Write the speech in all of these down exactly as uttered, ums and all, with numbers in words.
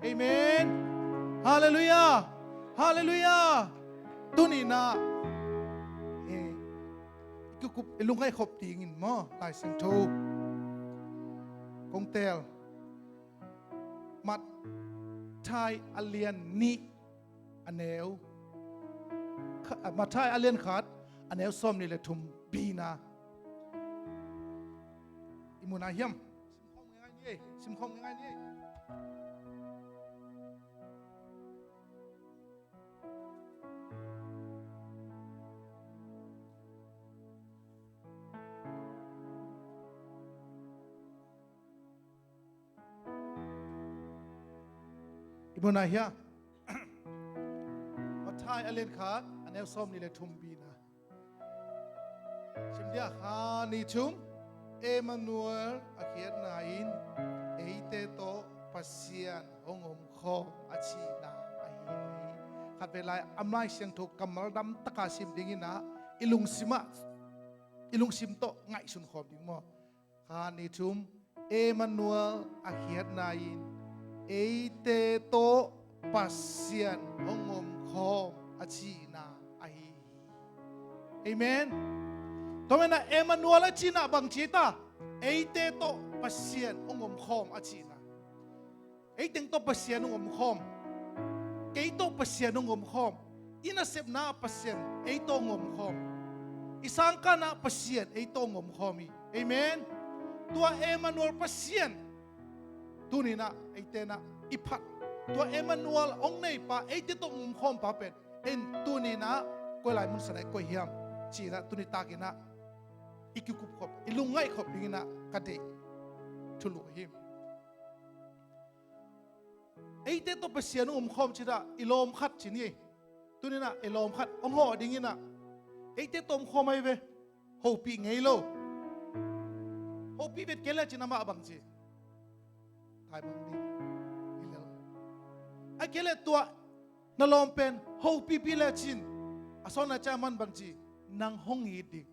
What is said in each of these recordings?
Amen. Halleluiah. Halleluiah. Tuni-in ah, eh, i kikup, i lungngaih khop dingin maw, Lai Siangtho kong teel. Matthai a lian nih, a neu kha-, ah, Matthai a lian khat, a neu sawmnih le thum B-na. I mu nai hiam? Sim khawm ngeingai ni ei. Sim khawm ngeingai ni ei. I mu nai hiam? Matthai a lian khat, a neu sawmnih le thum B-na. Sim dia, kha ni thum. Emmanuel a khiatna in eite tawh Pasian hong omkhawm a cihna ahi hi. Khatvei lai, a Lai Siangtho kammal dam taka sim dingin ah, i lungsim ah, i lungsim tawh ngaihsun khawm ding maw. Kha ni thum, Emmanuel a khiatna in eite tawh Pasian hong omkhawm a cihna ahi hi. Amen. Tua manin ah Emmanuel a cihna bang ci ta? Eite tawh Pasian hong omkhawm a cihna. Ei teng tawh Pasian hong omkhawm. Kei tawh Pasian hong omkhawm. I nasepna ah Pasian ei tawh hong omkhawm. I sangkahna ah Pasian ei tawh hong omkhawm hi. Amen. Tua Emmanuel Pasian tuni-in ah eite in ah i phat. Tua Emmanuel hong neipa, eite tawh hong omkhawmpa pen en tuni-in ah koi lai mun sung ah i koih hiam ci-in ah tuni takin ah i kikupkhop, i lungngaihkhop dingin ah ka deih thulu hi. Eite tawh Pasian hong omkhawm ci-in ah i lawm khat ci ni. Tuni-in ah i lawm khat hong hawh dingin ah eite tawh omkhawm ahi ve. Hopih ngei lo. Hopih vet kei lecin amah bang ci? Taimang ding. Hi lel. Ahih kei leh tua na lawm pen hopihpih lecin a sawt na ciang aman bang ci? Nang hong it ding.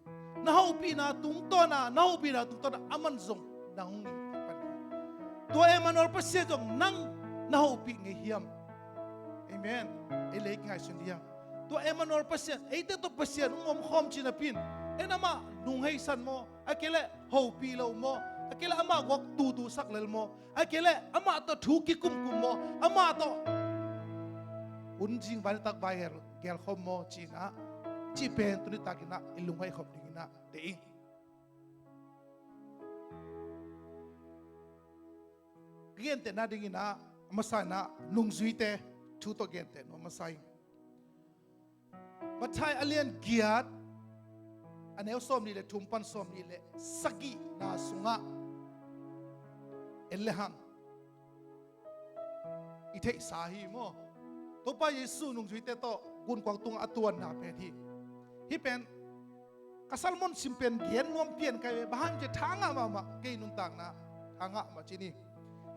Na hopihna tungtawn a, na hopihna tungtawn a aman zong nang hong it ding pan ding. Tua Emmanuel Pasian zong nang na hopih ngei hiam? Amen. Ei le ei kingaihsun ding hiam? Tua Emmanuel Pasian, eite tawh Pasian hong omkhawm cih napi-in, en amah nungheisan maw? Ahih kei leh hopih lo maw? Ahih kei leh amah guak tutusak lel maw? Ahih kei leh amah tawh thu kikumkum maw? Amah tawh hun zing vai nitak vai hel gelkhawm maw ci-in ah, cih pen tuni takin ah i lungngaihkhop dingin ah deih ing. Ka gentehna dingin ah, a masa-in ah nungzuite thu tawh genteh nuam masa ing. Matthai a lian giat, a neu sawmnih le thum pan sawmnih le sagihna sungah en lehang i theihsa hi maw? Topa Jesu nungzuite tawh gunkuang tungah a tuanna pen hi. Hih pen ka sermon sim pen gen nuam pian ka hi ve, bang hang hiam cih leh tha ngah mahmah, kei nuntakna tha ngah mah ci ni.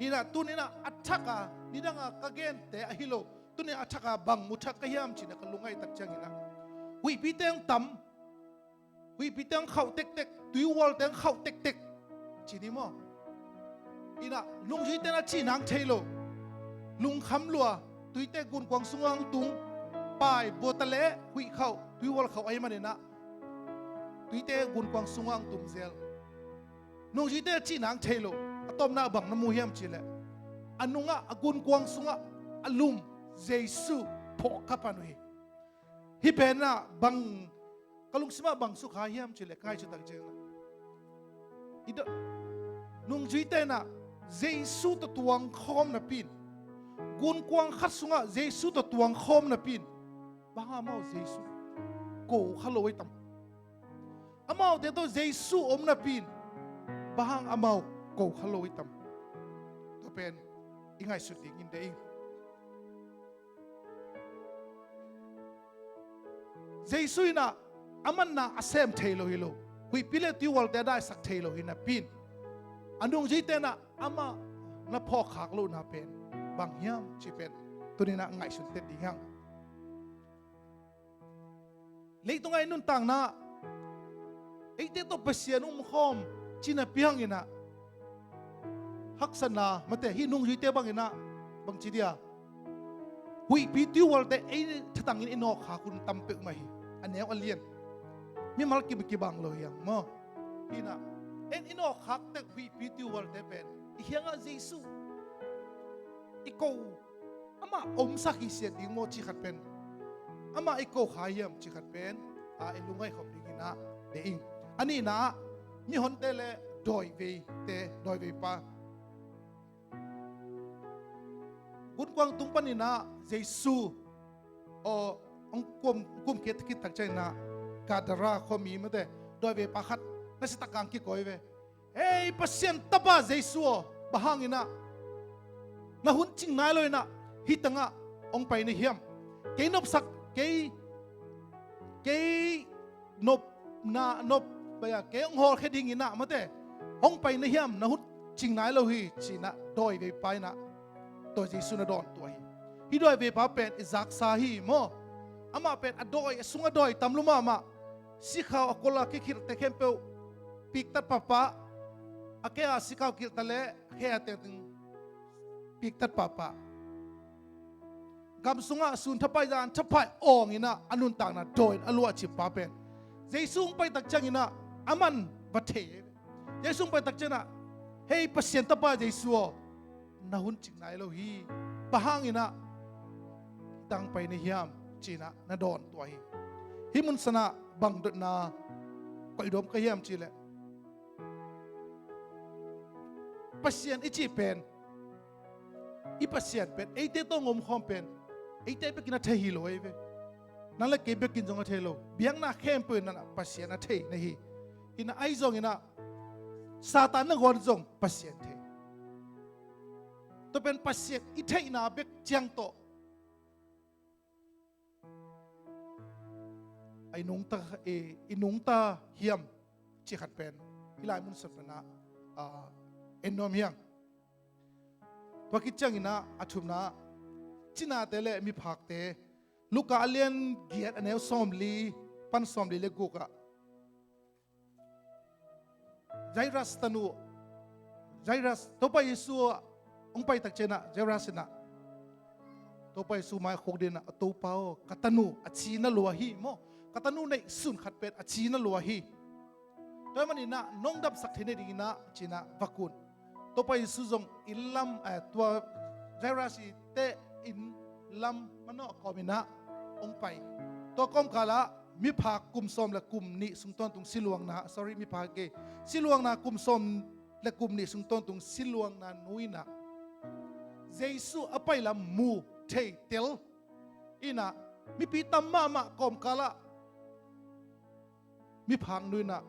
Hi-in ah tuni-in ah a thak a, nidang a ka gente ahi lo, tuni-in ah a thak a bang mu thak ka hiam ci-in ah ka lungngaih tak ciangin ah, huihpite hong tam, huihpite hong khauh tektek, tuihualte hong khauh tektek ci ni maw? Hi-in ah nungzuite in ah cih nang thei lo, lungkham lua, tuite gunkuang sungah hong tung, pai buata leh huih khauh, tuihual khauh ahih manin ah tuite gunkuang sungah hong tung zel. Nungzuite cih nang thei lo. A tawpna ah bang na mu hiam cih leh, a nungah, a gunkuang sungah a lum Jesu phawk kha pan uh hi. Hih pen ah bang ka lungsim ah bang sukha hiam cih leh, ka ngaihsut tak ciangin ah, i da-, nungzuite in ah Jesu tawh tuang khawm napi-in, gunkuang khat sungah Jesu tawh tuang khawm napi-in, bang hang amau Jesu ko kha lo ahi tam? Amaute tawh Jesu om napi-in, bang hang amau ko kha lo ahi tam? Tua pen i ngaihsut dingin deih ing. Jesu in ah a manna a sem thei lo hi lo, huihpi le tuihualte a daisak thei lo hi napi-in, a nungzuite in ah amah na phawkkhak lohna pen bang hiam cih pen tuni-in ah ngaihsun tet ding hang. Leitungah i nuntakna ah eite tawh Pasian omkhawm cih napi hangin ah, haksatna, mate, hih nungzuite bangin ah, bangci dia, huihpi tuihualte ei thatangin i nawkkhak hun tam peuhmah hi. A neu a lian, mimal kim kibang lo hi hang maw. Hi-in ah, en i nawkkhak tek huihpi tuihualte pen i kiangah Jesu i ko, amah omsak hi siat ding maw cih khat pen, amah i ko kha hiam cih khat pen, a, i lungngaih khop dingin ah deih ing. A nihna ah, mihonte le dawiveite, dawiveipa. Gunkuang tung panin ah Jesu, aw, hong kum, kumkhia khit tak ciangin ah, Gadara khuami, mate, dawiveipa khat na si tak hang kikawi ve. Hei, Pasian Tapa Jesu aw, bang hangin ah na hun cing nai lo-in ah hih tengah hong pai na hiam? Kei nopsak, kei, kei nopna, nop, bai-a, kei hong hawlkhia dingin ah, mate, hong pai na hiam? Na hun cing nai lo hi, ci-in ah dawiveipa in ah, tua Jesu na dawntuah hi. Hih dawiveipa pen i zaksa hi maw. Amah pen a dawi, a sung a dawi tam lua mahmah. Sikhau a kol a kikhilhte khempeuh piktat pahpah. A khe-a sikhau kilhta leh a khe-a tengteng piktat pahpah. Gam sungah sun thapai, zan thapai awngin ah a nuntakna dawi-in a luahcip pa pen, Jesu hong pai tak ciangin ah aman va thei. Jesu hong pai tak ciangin ah, hei, Pasian Tapa Jesu aw, na hun cing nai lo hi. Bang hangin ah hih teng pai na hiam, ci-in ah na dawntuah hi. Hih mun san ah bang dotna koih dawm ka hiam cih leh, Pasian i cih pen, i Pasian pen, eite tawh hong omkhawm pen, eite bekin a thei hi lo ahi ve. Nang le kei bekin zong a thei lo. Biakna khempeuh in ah Pasian a thei na hi. Hi-in ah, ahi zongin ah Satan nangawn zong Pasian thei. Tua pen Pasian i theihna bek ciang tawh a i nungta, i, i nungta hiam cih khat pen hih lai mun san pan ah, ah, en nuam hi hang. Tua khit ciangin ah a thumna, cinate le miphakte. Luka a lian giat, a neu sawmli pan sawmli le guk ah, Jairus tanu, Jairus, Topa Jesu hong pai tak ciangin ah Jairus in ah Topa Jesu mai khuk dingin ah, "A Topa aw, ka tanu a ci na lua hi maw. Ka tanu neihsun khat pen a ci na lua hi. Tua ahih manin ah nong damsak theih nadingin ah," ci-in ah va kun. Topa Jesu zong inn lam, eh, tua Jairus-te inn lam manawh kawmin ah hong pai. Tua kawmkal ah miphak kum sawm le kum nih sung tawntung siluangna, sorry, miphak kei, siluangna kum sawm le kum nih sung tawntung siluangna nu in ah Jesu a pai lam mu thei tel in ah, mipi tam mahmah kawmkal ah miphak nu in ah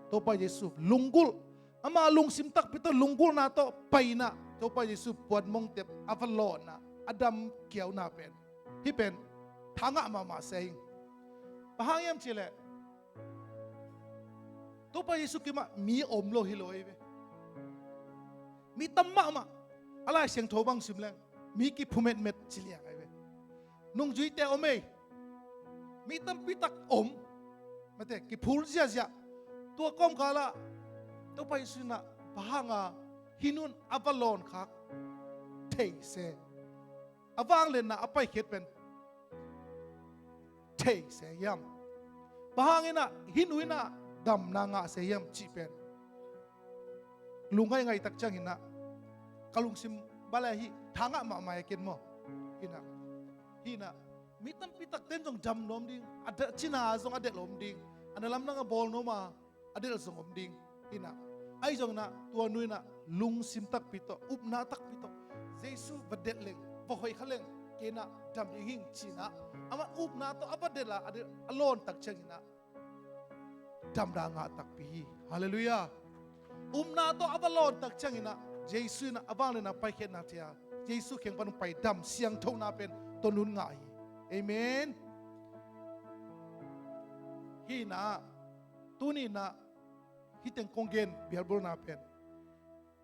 Topa Jesu lunggulh, ama lungsim takpi tawh lunggulhna tawh pai in ah Topa Jesu puanmong tep a va lawn ah a dam kiauna pen, hih pen thangah mahmah se hi. Bang hang hiam cih leh Topa Jesu kiangah mi om lo hi lo ahi ve. Mi tam mahmah. A Lai Siangtho bang sim leng mi kiphu metmet ci liang ahi ve. Nungzuite om ei. Mi tampi tak om. Mate, kiphul ziahziah. Tua kawmkal ah Topa Jesu in ah bang hanga hih nu in a va lawn khak thei se, a vangliatna a paikhiat pen thei se hiam? Bang hangin ah hih nu in ah damna ngah se hiam cih pen lungngaih ngaih tak ciangin ah ka lungsim bale hi, thangah mahmah e ken maw. Hi-in ah, hi-in ah, mi tampi takte in zong dam nuam ding, a da-, cina zong a delh om ding, a na lamdang a bawl nuam a, a delh zong om ding. Hi-in ah, ahi zongin ah tua nu in ah lungsim takpi tawh, upna takpi tawh, Jesu va delh leng, va hoih kha leng, ken ah dam ding hing ci-in ah, amah upna tawh a va delh a, a delh, a lawn tak ciangin ah damna ngah takpi hi. Halleluiah. Upna tawh a va lawn tak ciangin ah Jesu in ah a vangliatna paikhiatna thei a, Jesu kiang pan hong pai dam siangthona pen tua nu in ngah hi. Amen. Hi-in ah, tuni-in ah hih teng kong gen bialbawlna pen,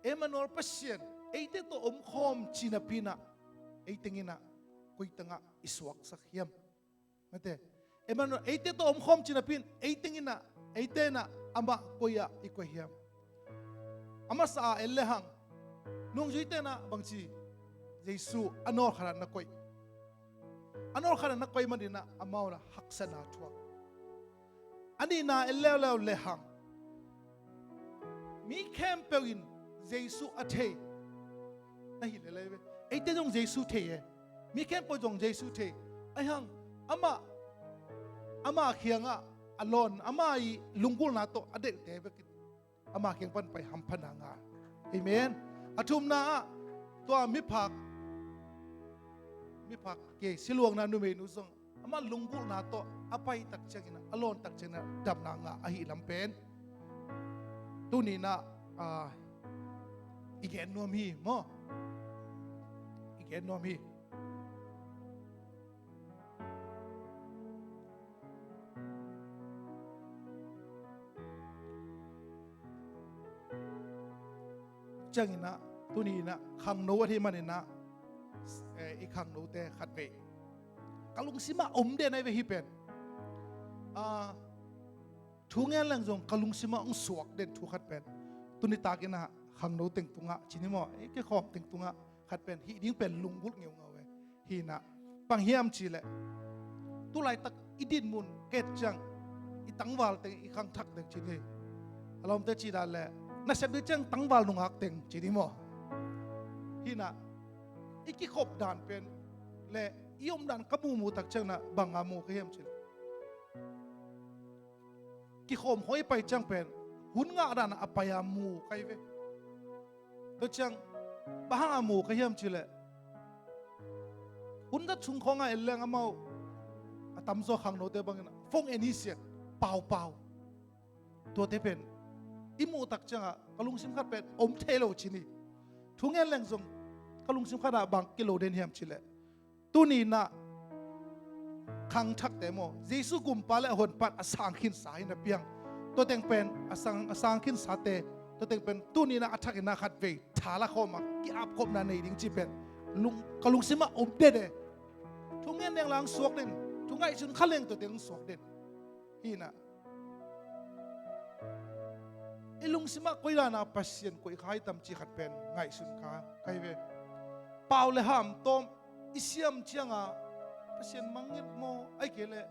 Emmanuel, Pasian eite tawh omkhawm cih napi-in ah, ei teng in ah koi tengah i suaksak hiam? Mate, Emmanuel, eite tawh omkhawm cih napi-in, ei teng in ah, eite in ah amah koi-ah i koih hiam? A masa-a en lehang, Nungzuite in ah bangci, Jesu a nawlkhat ah na koih. A nawlkhat ah na koih manin ah amau in ah haksatna thuak. A nihna en leuleu lehang, mi khempeuh in Jesu a thei na hi lel ei ve. Eite zong Jesu thei e. Mi khempeuh zong Jesu thei. Ahi hang amah, amah kiangah a lawn, amah ii lunggulhna tawh a delhte bek in ama kiang pan pai hamphatna ngah. Amen. A thumna ah, tua miphak, miphak, kei, siluangna numeinu zong amah lunggulhna tawh a pai tak ciangin ah, a lawn tak ciangin ah damna ngah ahih lam pen tuni in ah, ah, i gen nuam hi maw? I gen nuam hi. Ciangin ah, tuni in ah khangno ahih manin ah, eh, i khangnote khatvei ka lungsim ah om den ahi ve hih pen. Ah, thu ngen leng zong ka lungsim ah hong suak den thu khat pen, tuni takin ah khangno teng tungah ci ni maw, ei, kikhawm teng tungah khat pen, hih ding pen lunggulh ngeungau e. Hi in ah, bang hiam cih leh, tu laitak i dinmun ka et ciang, i tangval teng, i khangthak teng ci ni. A lawmte cih dan leh, nasep ding ciang tangval nungak teng ci ni maw? Hi in ah, i kikhop dan pen leh i om dan ka mumu tak ciang in ah bang a mu ka hiam cih leh, kikhawm khawng i pai ciang pen hun ngah dan a pai a mu ka hi ve. Tua ciang bang hang a mu ka hiam cih leh, hun zat sung khawng ah en leng amau a tamzaw khangnote bangin ah phone en hi sian, paupau. Tuate pen i muh tak ciangah ka lungsim khat pen om thei lo ci ni. Thu ngen leng zong ka lungsim khat ah bang kilo den hiam cih leh, tuni in ah khangthakte maw, Jesu Gumpa leh a Honpa in a sang khinsa hi na piang. Tua teng pen a sang, a sang khinsate, tua teng pen tuni in ah a thak in ah khatvei tha la khawm a ki-apkhopna nei ding cih pen lung, ka lungsim ah om den e. Thu ngen leng la hong suak den, thu ngaihsun kha leng tua teng hong suak den. Hi in ah, i lungsim ah koi dan a Pasian koih kha hi tam cih khat pen ngaihsun kha ka hi ve. Pau leh ham tawm i siam ciangah Pasian mangngilh maw, ahih kei leh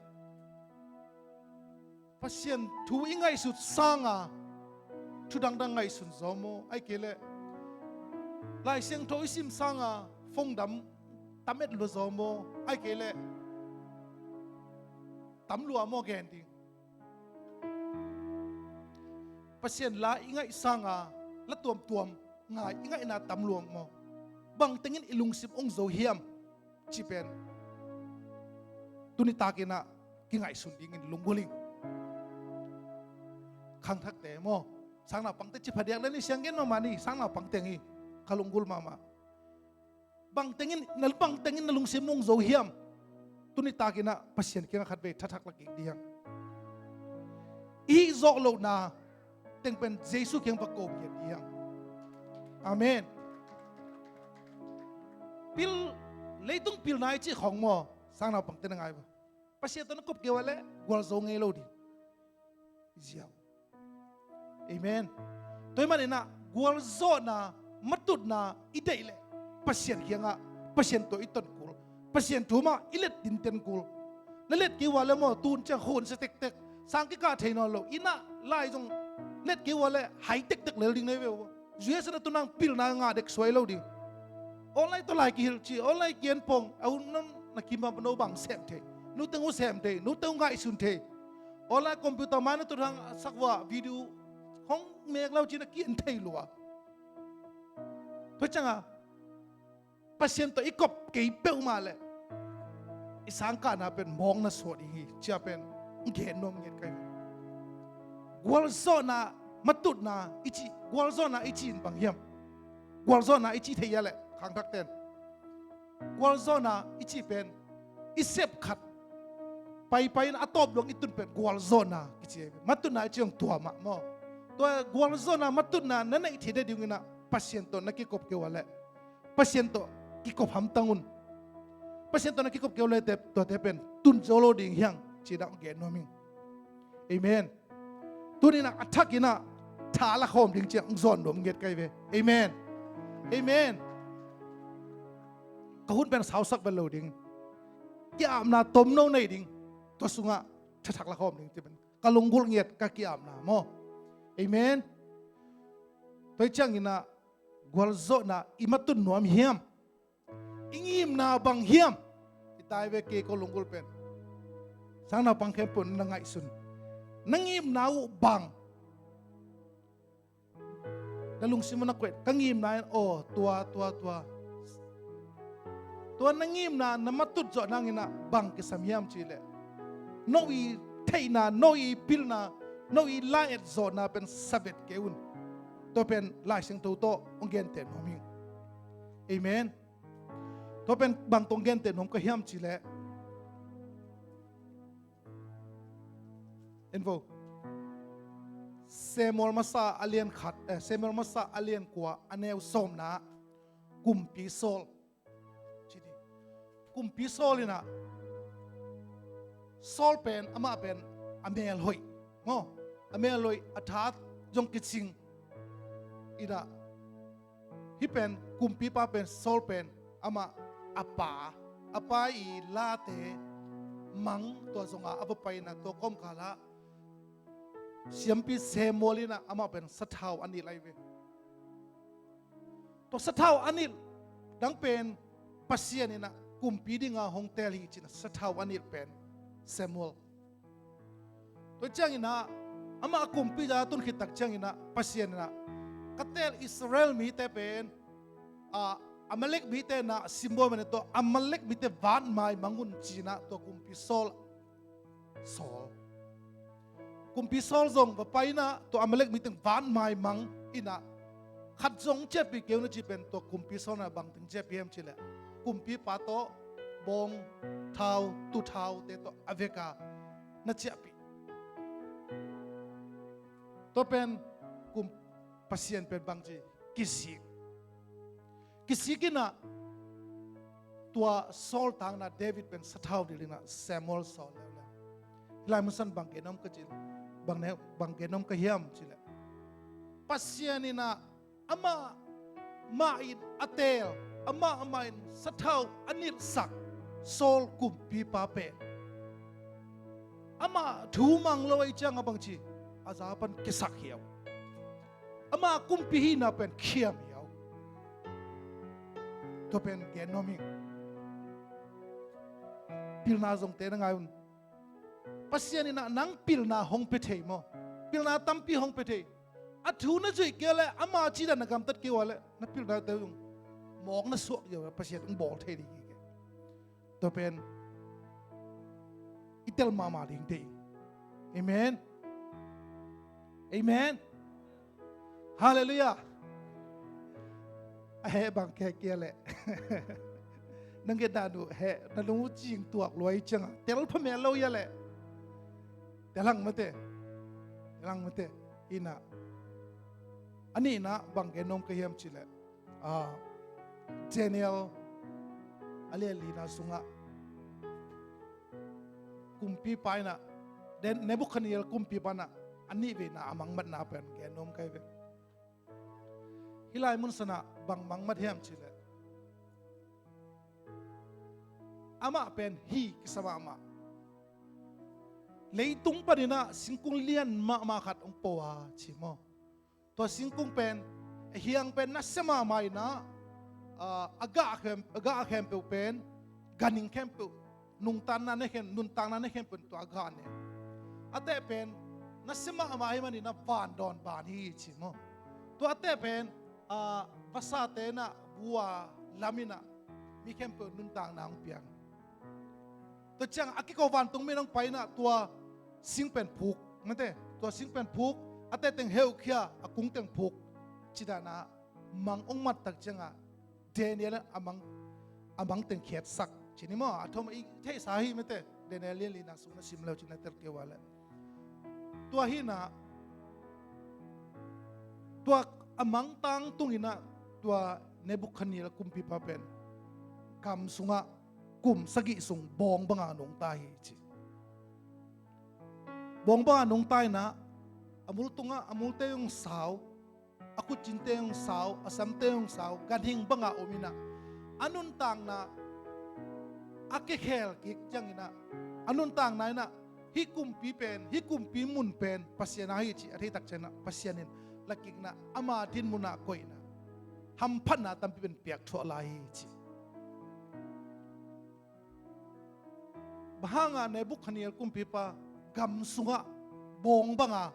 Pasian thu i ngaihsut sanga thu dangdang ngaihsun zaw maw, ahih kei leh Lai Siangtho i sim sanga phone dam tam et lua zaw maw, ahih kei leh tam lua maw gen ding. Pasian la i ngaih sanga la tuamtuam ngai i ngaihna tam lua maw? Bang tengin i lungsim hong zo hiam cih pen tuni takin ah kingaihsun dingin lunggulh ing. Khangthakte maw, sangnaupangte ci phadiak leh ni, siang gen mahmah ni, sangnaupang teng hi, ka lunggulh mahmah. Bang tengin, na bang tengin na lungsim hong zo hiam? Tuni takin ah Pasian kiangah khatvei thathak la kik ding. I hih zawh lohna teng pen Jesu kiang va ko ngiat ding. Amen. Pil, leitung pilna i cih khawng maw, sangnaupangte na ngai uh a, Pasian tawh na kop kei uh a leh gualzo ngei lo ding. Ziau. Amen. Tua ahih manin ah gualzawhna, matutna i deih leh Pasian kiangah, Pasian tawh i ton kul, Pasian thu mah i let dinten kul. Na let kei uh a leh maw, tun ciang khun sia tektek, sang kikah thei nawn lo, inn ah lai zong let kei uh a leh hai tektek lel ding na hi ve uh. U S a na tu nang pilna ngah dek suai lo ding. Online tawh lai kihilh cih, online kian pong, a hun nam na kim bang no bang sem thei, nuteng uh sem thei, nuteng uh ngaihsun thei. Online computer mai na tu thang a sak uh a video hong mek lo cih na kian thei lua. Tua ciangah Pasian tawh i kop kei peuhmah leh i sangkahna pen mawkna suak ding hi, ci-a pen gen nuam ngiat ka hi. Gualzawhna, matutna i cih, gualzawhna i cih in bang hiam? Gualzawhna i cih thei a leh khangthakte'n, gualzawhna i cih pen i sep khat paipai in a tawp luang i tun pen gualzawhna kici hi. Matutna i cih zong tua mah maw? Tua gualzawhna, matutna na neih theih nadingin ah Pasian tawh na kikop kei uh a leh Pasian tawh kikop hamtang un. Pasian tawh na kikop kei uh leh te, tuate pen tun zo lo ding hi hang, ci-in ah gen nuam ing. Amen. Tuni-in ah a thakin ah tha la khawm ding ci-in ah hong zawn nuam ngiat ka hi ve. Amen. Amen. Ka hun pen sausak vet lo ding. Ki-apna tomno nei ding. Tua sungah thathak la khawm ding ci pen ka lunggulh ngiat ka ki-apna maw. Amen. Tua hi cianginah gualzawhna i matut nuam hiam? I ngimna bang hiam? I tai ve kei ko lunggulh pen. Sang naupang khempeuh na ngaihsun. Na ngimna uh bang? Na lungsim uh na koih, ka ngimna in aw tua tua tua. Tua na ngimna na matut zawh nanginah bang kisam hiam cihleh, no i theihna, no i pilna, no i la-et zawhna pen savet kei un. Tua pen Lai Siangtho tawh hong genteh nuam ing. Amen. Tua pen bang tawh hong genteh nuam ka hiam cihleh, en vo. Samuel masa a lian khat, eh, Samuel masa a lian kua a neu sawmna, kumpi Saul. Ci di. Kumpi Saul inah, Saul pen amah pen a mel hoih maw, a mel hoih, a tha zong kicing inah, hih pen kumpipa pen Saul pen amah a pa, a pa i late mang tua zonga a va pai inah tua kawmkalah siampi Samuel inah amah pen sathau a nilh lai ve. Tua sathau a nilh dang pen Pasian inah kumpi dinga hong teel hi cinah sathau a nilh pen Samuel. Tua cianginah amah a kumpi za tun khit tak cianginah Pasian inah ka teel Israel mite pen, ah, Amalek mite na simbawi mane tua Amalek mite vat mai mang un cinah tua kumpi Saul, Saul. Kumpi Saul zong va pai inah tua Amalek mite vat mai mang inah khat zong ciahpih kei un a ci pen tua kumpi Saul na bangteng ciahpih hiam cihleh kumpipa tawh bawng thau, tu thaute tawh a veka na ciahpih. Tua pen kum Pasian pen bangci kisik. Kisik inah tua Saul tangna David pen sathau dil inah Samuel sawl leuleu. Hih lai munsan bang gen om ka cin, bang ne, bang gen om ka hiam cihleh, Pasian inah amah mah in a teel, amah mah in sathau a nilhsak Saul kumpipa pen amah thu mang lo ahih cianga bangci a za pan kisak hiau. Amah kumpi hihna pen khiam hiau. Tua pen gen nuam ing. Pilna zongte na ngai un. Pasian inah nang pilna hong pia thei maw? Pilna tampi hong pia thei. A thu na zuih kei leh, ama cidan na gamtat kei ua leh na pilnate zong mawk na suak ziau leh Pasian hong bawl thei ding hi kei. Tua pen i tel mahmah ding te. Amen. Amen. Halleluiah. A heh bang kehkia leh nang gen dan uh heh na lung uh cing tuak luai cianga tel phamel lo ia leh tel hang mate. Tel hang mate. Inah a nihna bang gen nuam ka hiam cihleh, ah, Daniel a lian lina sungah kumpipa inah, Nebukhadnezzar kumpipa inah a nihveina a mangmatna pen gen nuam kai ve. Hih lai munsanah bang mangmat hiam cihleh amah pen hi kisa mahmah. Leitung paninah singkung lian mahmah khat hong po a ci maw? Tua singkung pen a hiang pen nasia mahmah inah, ah, a gah khempeuh pen ganhing khempeuh nungtanna ne khem, nuntakna ne khempeuh tua a gah ne. A teh pen nasia mahmah hi maninah vandawn ban hi ci maw? Tua a teh pen, ah, vasate inah bu a lam inah mi khempeuh nuntakna hong piang. Tua ciang a kiko vantung min hong pai inah tua sing pen phuk mate, tua sing pen phuk, a teh teng heukhia, a kung teng phuk. Cidanah mang hong mattak ciangah Daniel in a mang, a mang teng khiatsak cini maw? A thom i theihsa hi mate. Daniel lian lina sung na sim leu cina tel kei ua leh tua hinah tua a mangtang tunginah tua Nebukhadnezzar kumpipa pen kam sungah kum sagih sung bawng banga nungta hi ci. Bawng banga nungta inah a mul tungah a multe zong sau, a khutcinte hong sau, a samte hong sau, ganhing banga om inah, a nuntakna a kekhel kik cianginah, a nuntakna inah hih kumpi pen, hih kumpi mun pen Pasian a hi cih a theitak cianginah Pasian in lakikna ama dinmunah koihna hamphatna tampi pen piakthuah lai hi cih. Bang hanga Nebukhadnezzar kumpipa gam sungah bawng banga,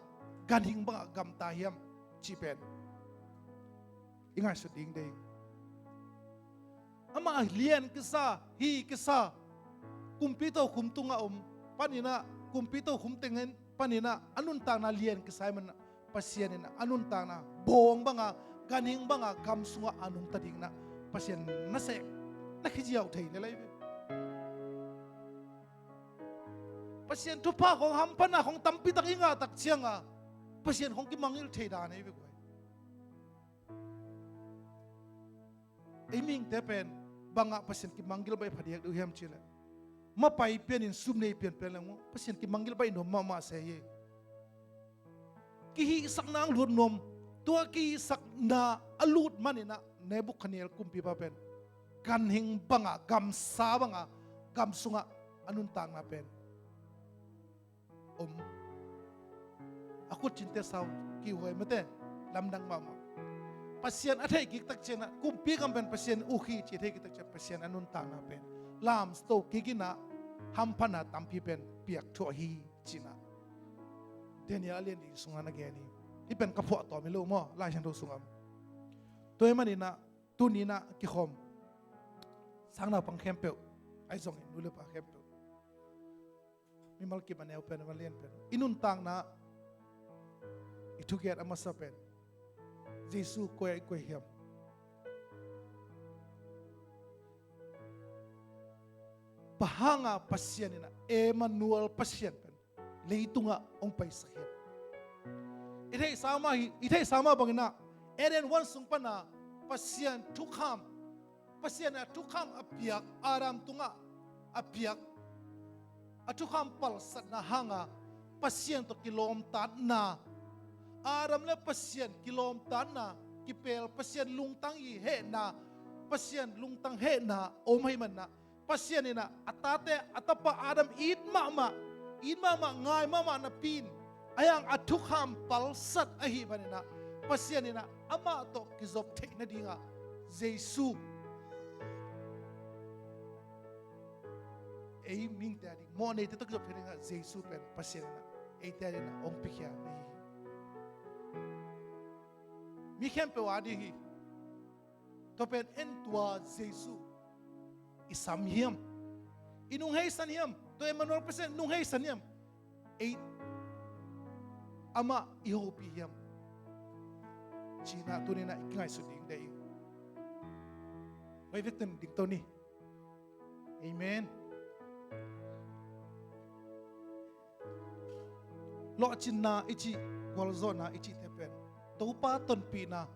ganhing banga gamta hiam cih pen i ngaihsut ding deih. Amah lian kisa, hi kisa, kumpi tokhum tungah om paninah, kumpi tokhum tengin paninah a nuntakna lian kisa hi manah Pasian in a nuntakna bawng banga, ganhing banga gam sungah a nungta dinginah Pasian nasem na khiziau thei lel ahi ve. Pasian thupha khong, hamphatna khong tampitak i ngahtak cianga Pasian khong kimangngilh thei dan ahi ve guai. Ei mihingte pen bangah Pasian kimanggil baih phadiak deuh hiam cihleh, mapai pianin sum nei pianpian leng maw, Pasian kimanggil baih nuam mahmah se hi. Kihihsakna ang lut nuam, tua kihihsakna a lut maninah Nebukhadnezzar kumpipa pen ganhing banga, gamsa banga, gam sungah a nuntakna pen om. A khutcinte sau, kihuai mate, lamdang mahmah. Pasian a theih kiktak cianah kumpi gam pen Pasian uk hi ci a theih kiktak cianah Pasian a nuntakna pen lamto kikinah hamphatna tampi pen piakthuah hi cinah Daniel a lian li sungah na gen hi. Hih pen ka phuahtawm hi lo maw, Lai Siangtho sungah. Tua hi maninah tuninah kikhawm sangnaupang khempeuh, ahi zongin nu le pa khempeuh, mimal kip a neu pen, a lian pen, i nuntakna i thugen a masa pen Jesu koi ah i koi hiam? Bang hanga Pasian inah Emmanuel Pasian pen leitungah hong paisak hiam? I theihsa mah hi, i theihsa mah banginah Eden huan sung pana Pasian thukham, Pasian a thukham a piak, Adam tungah a piak, a thukham palsatna hanga Pasian tawh kilawmtatna, Adam le Pasian kilawmtatna kipel, Pasian lungtang i hehna, Pasian lungtang hehna om ahih manah Pasian inah a tate, a tapa Adam it mahmah, it mahmah, ngai mahmah napi in, ahi hang a thukham palsat ahih maninah Pasian inah amah tawh kizop theih nadingah Jesu, ei mihingte a ding, mawhneite tawh kizop theih nadingah Jesu pen Pasian inah eite a dingah hong piakhia na hi. Mi khempeuh a ding hi. Tua pen en, tua Jesu i sam hiam? I nungheisan hiam? Tua Emmanuel Pasian nungheisan hiam? Ei amah i hopih hiam? Cinah tuninah i kingaihsut ding deih. Vai vekten dingto ni. Amen. Lawhcinna i cih, gualzawhna i cihte pen Topa tonpihna.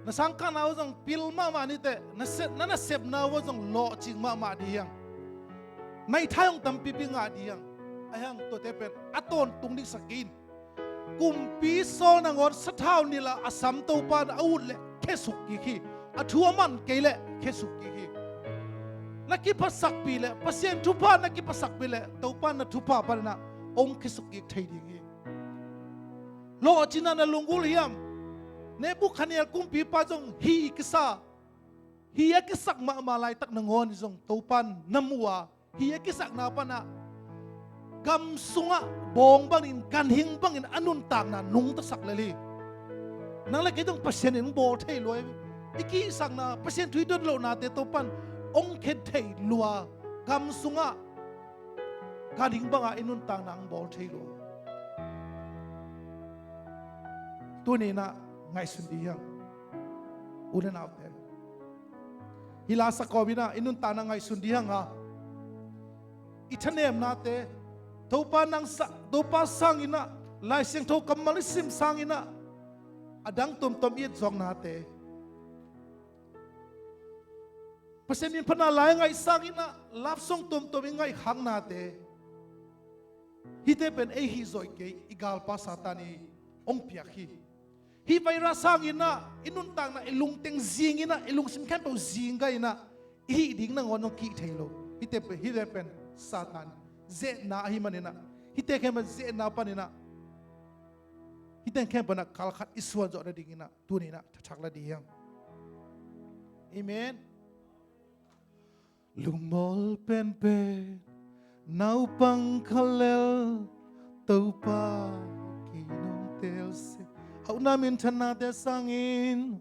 Na sangkahna uh zong pil mahmah niteh, na se-, na nasepna uh zong lawhcing mahmah dih hiang. Naithai hong tampipi ngah dih hiang. Ahi hang tuate pen a tawntung diksak in. Kumpi Saul nangawn sathau nilh a a sam Topa in a ut leh khesuk kik hi. A thu a man kei leh khesuk kik hi. Na kiphasakpih leh, Pasian thupha na kiphasakpih leh Topa in na thupha paninah hong khesuk kik thei ding hi. Lawhcinah na lunggulh hiam? Nebukhadnezzar kumpipa zong hi kisa, hi a kisak mahmah laitak nangawn zong Topa in na mu a, hi a kisakna panah gam sungah bawng bangin, ganhing bangin a nuntakna nungtasak lel hi. Nang le kei dong Pasian in hong bawl thei lua hi. I kisakna, Pasian thu i dot lohnate Topa in hong khen thei lua. Gam sungah ganhing banga i nuntakna hong bawl thei lua. Tuninah ngaihsun dih hiang, u le naute. Hih la sakawm inah i nuntakna ngaihsun dih hang a, i thanemnate Topa nang sa-, Topa sanginah, Lai Siangtho kammal i sim sanginah, a dang tuamtuam i etzawknate, Pasian minphatna lai ngaih sanginah love song tuamtuam i ngaihkhaknate, hihte pen ei hih zawh kei, i galpa Satan i hong piak hi. Hih virus hangin ah i nuntakna, i lungteng zingin ah, i lungsim khempeuh zinggai in ah, i hih ding nangawn zong kih thei lo. Hihte pen, hihte pen Satan zehna ahih manin ah, hihte khempeuh zehna panin ah, hihte khempeuh in ah kal khat i suan zawh nadingin ah tuni in ah thathak la ding hi hang. Amen. Lungmawl penpen naupang khat lel, Topa kiang hong tel seh. A utna minthannate sangin,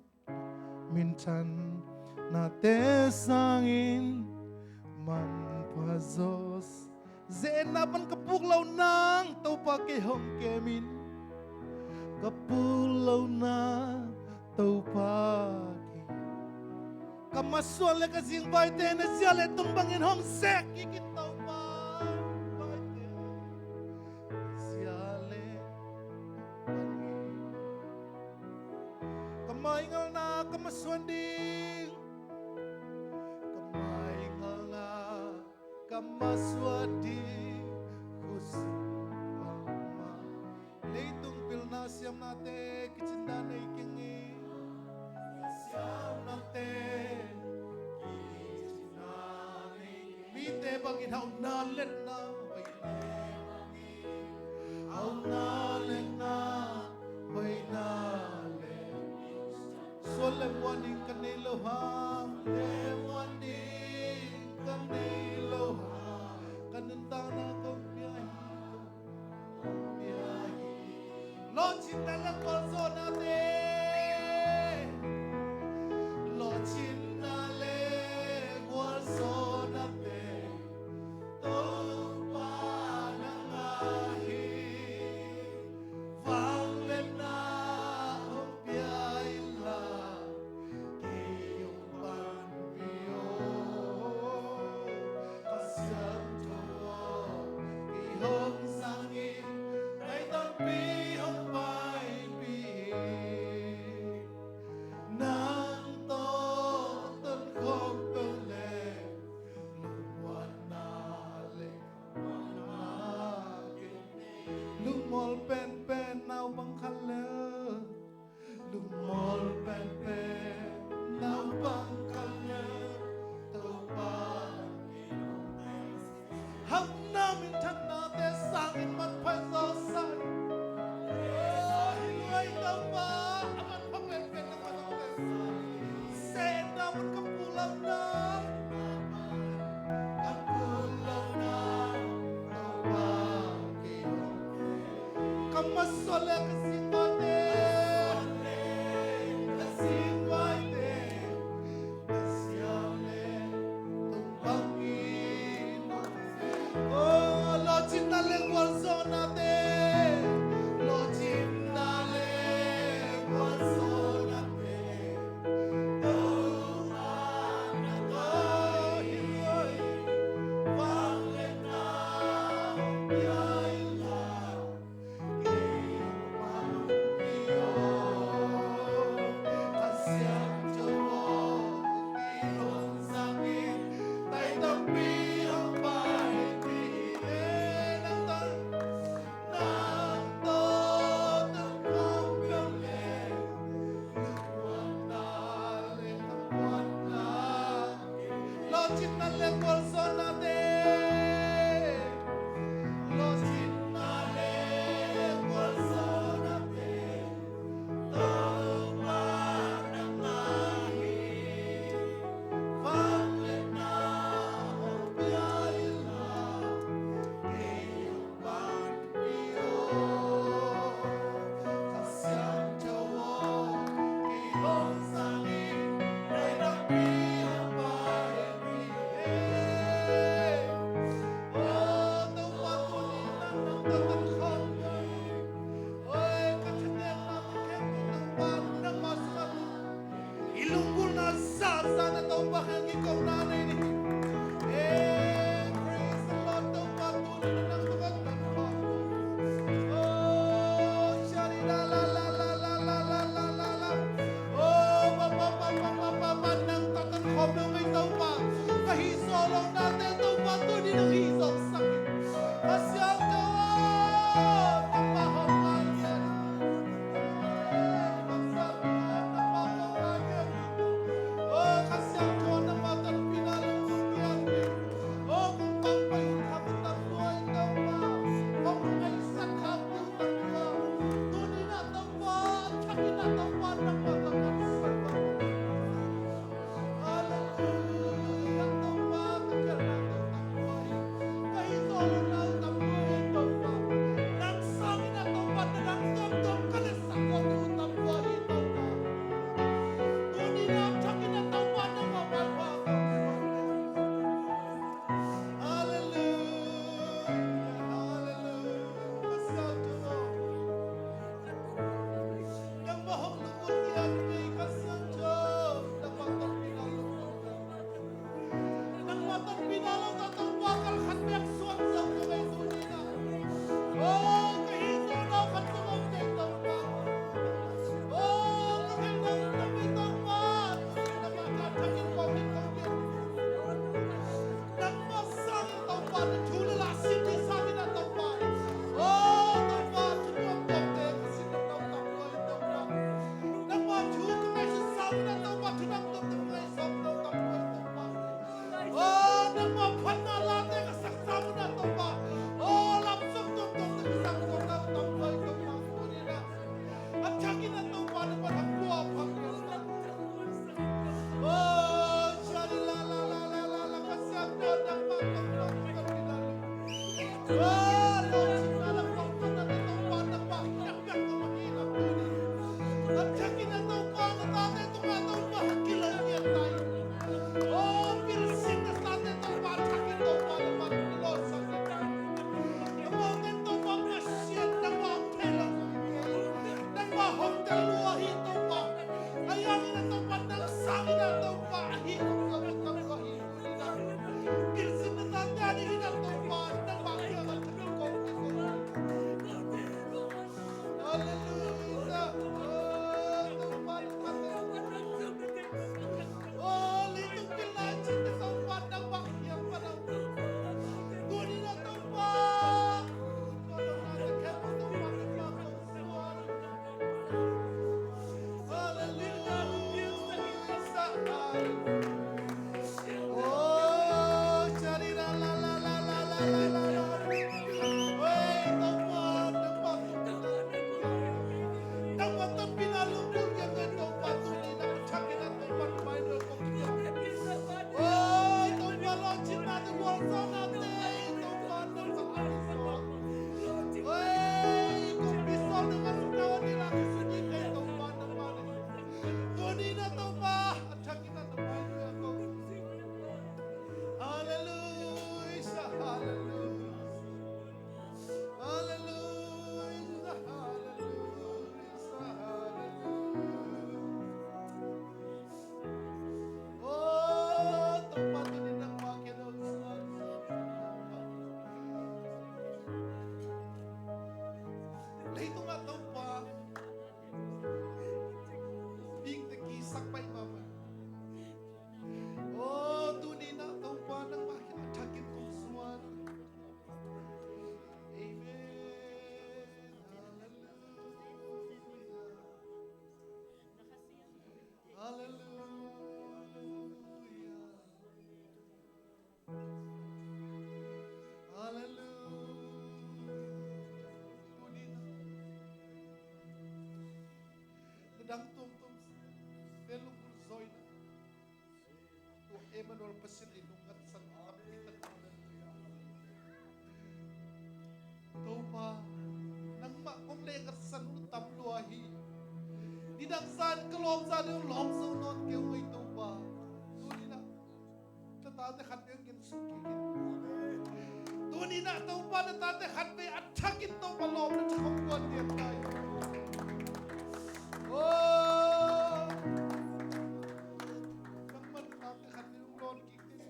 minthannate sangin manpha zaw seh. Zehna pan ka puk loh nang Topa kei hong kem in. Ka puk loh nang Topa kei. Ka masuan le ka zingvaite na zia le tung bangin hong zek kik in Topa. Vaite na zia le tung bangin. Ka maingalna ka masuan ding. Ka maingalna ka masuan ding khuasak bangmah. Leitung pilna siamnate kicin dan nei keng hi. Siamnate kicin dan nei keng hi. Mite bangin hauhna letna hoihna, hauhna letna hoihna le. Suan le muan ding ka nei lo hang, le muan ding ka nei lo hang, ka nuntakna kong pia hi, kong pia hi. Lawhcinna le gualzawnate, lawhcinna le gualzawnate Topa nang ahi. Vangliatna hong pia inla, kei hong panpih o. Kha Siangtho aw, kei hong zang in, taitampi hong paipih in. Nang tawh tonkhawm peuh leh, lungmuanna le khamuanna kei. Lungmual penpen naupang khat lel, lungmual penpen naupang khat lel, Topa kei hong tel seh. Hauhna minthannate sangin manpha zaw seh. Aw, hi ngai Topa, a manpha penpen nang man hong tel seh. Zehna pan ka puk loh nang, ka puk loh nang Topa kei hong tel. Ka masuan le ka zingvaite, ka zingvaite. Aw, lawhcinna le gualzawnate, lawhcinna le gualzawnate. Aw, hi oi, vangliatna hong pia inla. Lawhcinna le gualzawhnate, lawhcinna le gualzawhnate, Topa nang ahi. Vangliatna hong pia inla, kei Nangmah sang in Topa, na thu le la sim ding sang in ah Topa. Oh Topa, thu tuamtuamte ka sin nong tam lua hi Topa. Nangmah thu ka ngaihsut sang in ah Topa, thu tuamtuamte ka ngaihsut nong tam lua hi Topa. Oh nangmah phatna late ka sak sang in ah Topa. Oh lam sung tuamtuamte ka sak nong tam lua hi Topa. Tuni in ah a thak in ah Topa, nangmah thak lua phang in ah. Nangmah hong tel lua hi Topa. A yang in ah Topa, nang sang in ah Topa, ahi kong ka, kong ka, kong ka, ahi kong in ah. Pilsin na tate a ding in ah Topa, nangmah kiang ah thu kong, kong, kong. Hallelujah. Oh Topa, nang tate. Oh leitung pilna cin Topa, nangmah kiang pan ah. Tuni in ah Topa. Topa, nang tate khem Topa, nangmah kong suan. Hallelujah, hallelujah, hallelujah, hallelujah. Oh Topa, tuni nangmah kiang ah hong suan. Leitung ah Topa, dingte kisak pai mahmah. Oh tuni in ah Topa, nangmah kiang ah a thak in kong suan. Amen. Hallelujah. Hallelujah. Hallelujah. Tuni in ah na dang tuamtuam te lunggulh zaw in ah, tua Emmanuel Pasian in hong ngatsan a tampi tak. Topa, nangmah kong leh ngatsan uh tam lua hi. Nidang zan ka lawm zan deuh lawm zo nawn kei uh ei Topa. Tuni in ah na tate khat vei hong gen suk kik in. Tuni in ah Topa, na tate khat vei a thak in Topa lawm na thak hong guan lian lai. Oh. Nangmah na tate khat vei hong lawn kik in.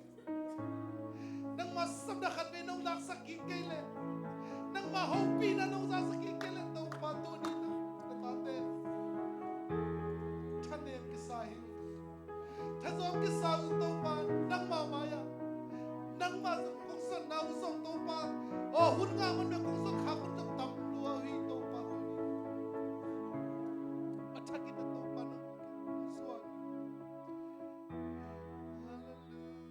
Nangmah sapna khat vei nong zaksak kik kei leh, nangmah hopihna nong zaksak kik kei leh, Topa, tuni in ah na tate thanem kisa hi. Thazawng kisa uh Topa, nangmah mai-ah. Nangmah zong kong suanna uh zong Topa, aw hun ngah man mah kong suan khak hun zong tam lua uh hi Topa, tuni a thak in ah Topa nang suan. Hallelujah.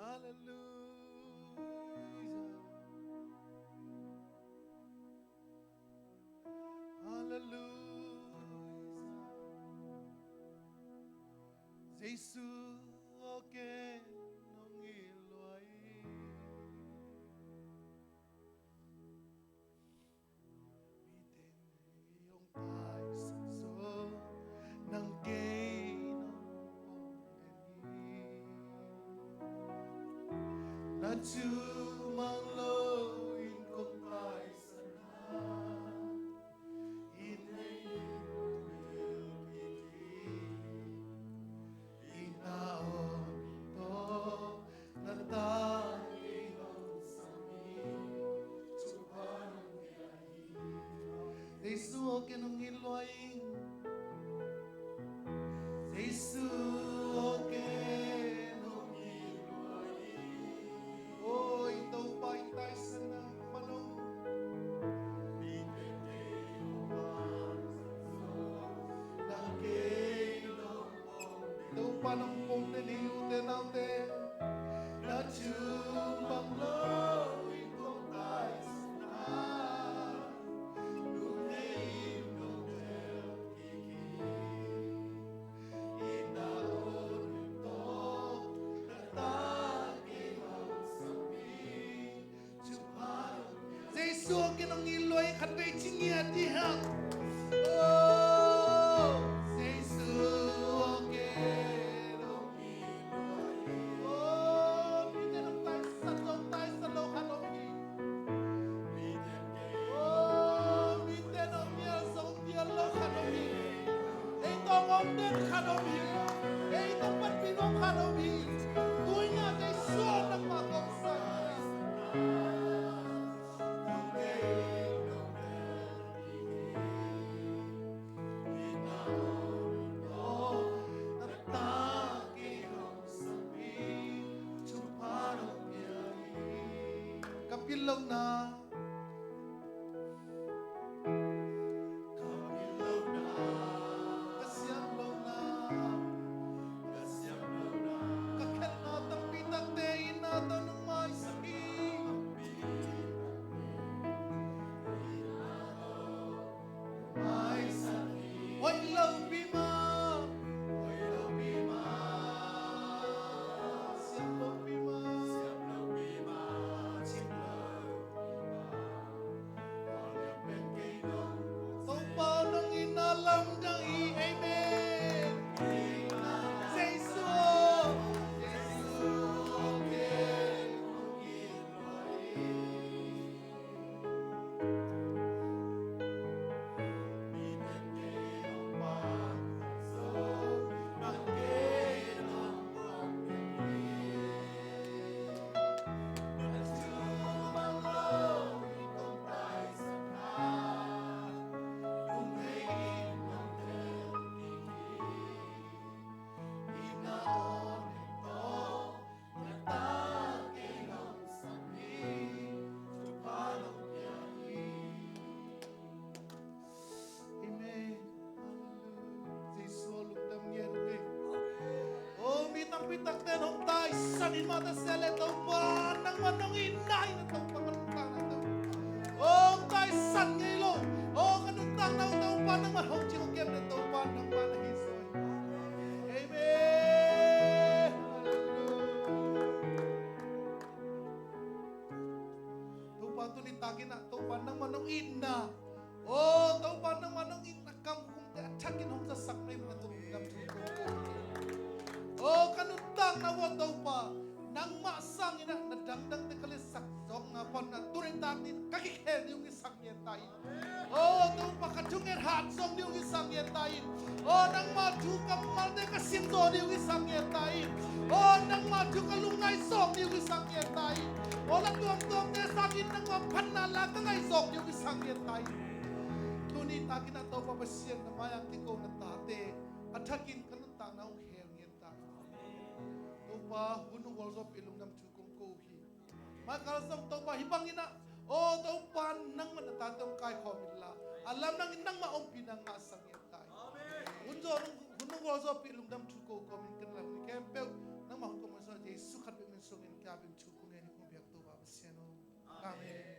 Hallelujah. Hallelujah. Jesu aw ken nong it lua hi. Mite hong paisan zong nang kei nong pom den hi. Na thu mang lo in kong paisan a, in nei in kong hel kik hi. Ken hong it lua ing. Jesu aw, ken hong it lua ing. Oi Topa, i taisan nang manong. Topa nong pom te ni ute naute. Na thu mang lo i kong taisan a. Jesu aw, ken hong it lua ing, khatvei ci ngiat dih hang. Oh, Jesu aw, ken hong it lua ing. Oh, mite nong taisan zong taisan lo khat om hi. Oh, mite nong nial zong nial lo khat om hi. Ei tawh om den khat om hi. Ei tawh panpih nuam khat om hi. Tuni-a Jesu aw, nangmah kong sang hi. Ka pil lohna. Ka siam lohna. Ka khelhna tampi takte itna tawh nong maisak hi. Hoih lopi mah. Siam lopi mah. Topa nong itna lamdang hi. Amen. Jesu. Jesu. Amen. Jesu lungdam ngen uh hi. Oh, mi tampi takte nong taisan in mah ta se le Topa, nangmah nong itna in Topa ka nuntakna Topa. Oh, taisan ngei lo. Oh, ka nuntakna uh Topa, nangmah hong cing hong kem le Topa, nangmah na hi zaw hi. Amen. Topa tuni takin ah, Topa nangmah nong itna. Oh, Topa nangmah nong itna kam khumte a thakin hong zasak na hih manin Topa lungdam thu ko. Oh, ka nuntakna uh ah Topa, nangmah sangin ah na dangdangte ka liatsak zawkna pan ah tuni takin ka kikhel ding hong kisak ngen ta in. Oh, Topa ka thunget hat zawk ding hong kisak ngen ta in. Oh, nangmah thu kammalte ka sim zawk ding hong kisak ngen ta in. Oh, nangmah thu ka lungngai zawk ding hong kisak ngen ta in. Oh, la tuamtuamte sangin nangmah phatna la ka ngai zawk ding hong kisak ngen ta in. Tuni takin ah Topa Pasian na mai-ah kiko na tate a thakin ka nuntakna hong khel ngen ta in. Topa hun hong gualzawhpih lungdam thu kong ko hi. Michael zong Topa hih bangin ah, oh Topa nangmah na tate hong kaikhawm inla, a lamdangin nangmah ompihna ngahsak ngen ta in. Hun zaw, hun hong gualzawhpih lungdam thu ko kawmin kan lam ni khempeuh nangmah hun kawmin sawh Jesu khat bek min sungin ka bing thu kong ngen hi kong biak Topa Pasian aw. Amen.